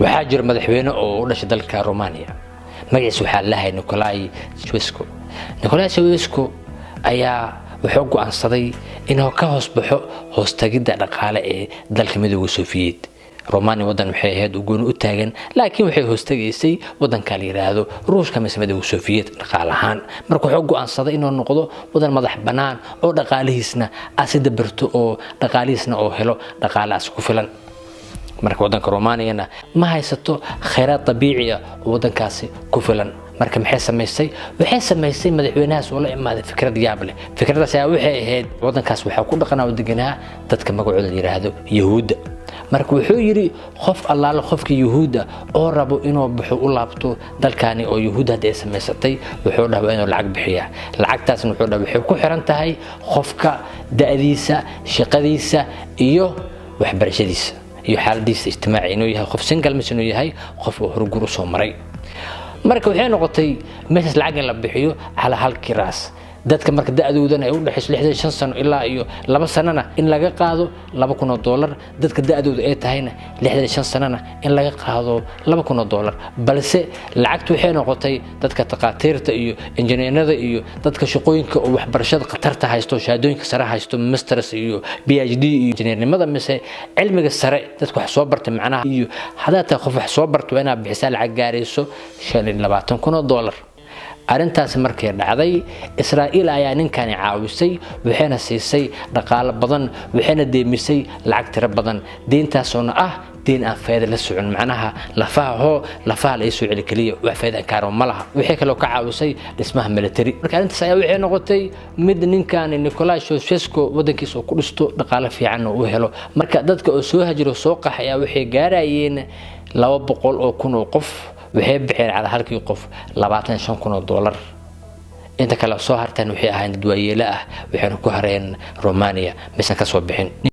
Waxaa jira madaxweyne oo u dhashay dalka Romania. Magaciisa waxaa lahay Nikolai Ceausescu. Nikolai Ceausescu ayaa wuxuu go'aansaday inuu ka hoos baxo hoostagidda dhaqaale ee dalka Midooda Sofiyeed. Romania wadan waxay ahayd u gooni u taagan, laakiin waxay hoostegaysay wadanka la yiraahdo Ruushka mise Midooda Sofiyeed dhaqaale ahaan. Marka wuxuu go'aansaday inuu noqdo wadan madax bannaan oo dhaqaalihiisna asida barto oo dhaqaalihiisna oo helo dhaqaale as ku filan. Marka wadanka Romaniyana ma haysato khayraad dabiici ah oo wadankaasi ku filan. Marka maxay samaysay? Waxay samaysay, madaxweynahaas oo la imaaday fikrad yaab leh. Fikradaas ayaa waxay ahayd, wadankaas waxaa ku dhaqanaa oo deganaa dadka magacooda la yiraahdo Yahuudda. Marka wuxuu yidhi, qof allaale qofka Yuhuudda oo rabo inuu baxo, u laabto dalkani oo Yuhuudda hadda ay samaysatay, wuxuu dhaha waa inuu lacag bixiyaa. Lacagtaasna, wuxuu dhaha, waxay ku xiran tahay qofka da'diisa, shaqadiisa iyo waxbarashadiisa iyo xaaladiisa ijtimaaci, inuu yahay qof single mise inuu yahay qof oo horgur usoo maray. Marka waxay noqotay meeshaas lacag in la bixiyo calaa halkii raas. Dadka marka da'doodana ay u dhexayso 65 sano ilaa iyo 2 sanona in laga qaado $2,000, dadka da'dooda ay tahayna 65 sanona in laga qaado $2,000. Balse lacagtu waxay noqotay dadka takhaatiirta iyo injineerada iyo dadka shaqooyinka oo waxbarashada khatarta haysto, shahaadooyinka sare haysto, masters iyo PhD iyo injineernimada mise cilmiga sare, dadka wax soo bartay macnaha. Iyo haddaad tahay qof wax soo bartay, waa inaad bixisaa lacag gaarayso $25,000. Arrintaasi markay dhacday, Israa'iil ayaa ninkani caawisay, waxayna siisay dhaqaalo badan, waxayna deemisay lacag tiro badan, deentaasoona ah deen aan faa'iido la socon. Macnaha, lafaha hoo lafaha la soo celi keliya, wax faa'iido aan kaaro ma laha. Waxay kaloo ka caawisay dhismaha military. Marka arrintaas ayaa waxay noqotay mid ninkani Nikolai Ceausescu wadankiisa uu ku dhisto, dhaqaale fiican oo u helo. Marka dadka oo soo hajiro, soo qaxay ayaa waxay gaarayeen 200,000 oo qof. Waxay bixeen cala halkii qof $25,000. Inta kale soo harteen waxay ahayn dad waayeelo ah, waxayna ku hareen Romania, maysan kasoo bixin.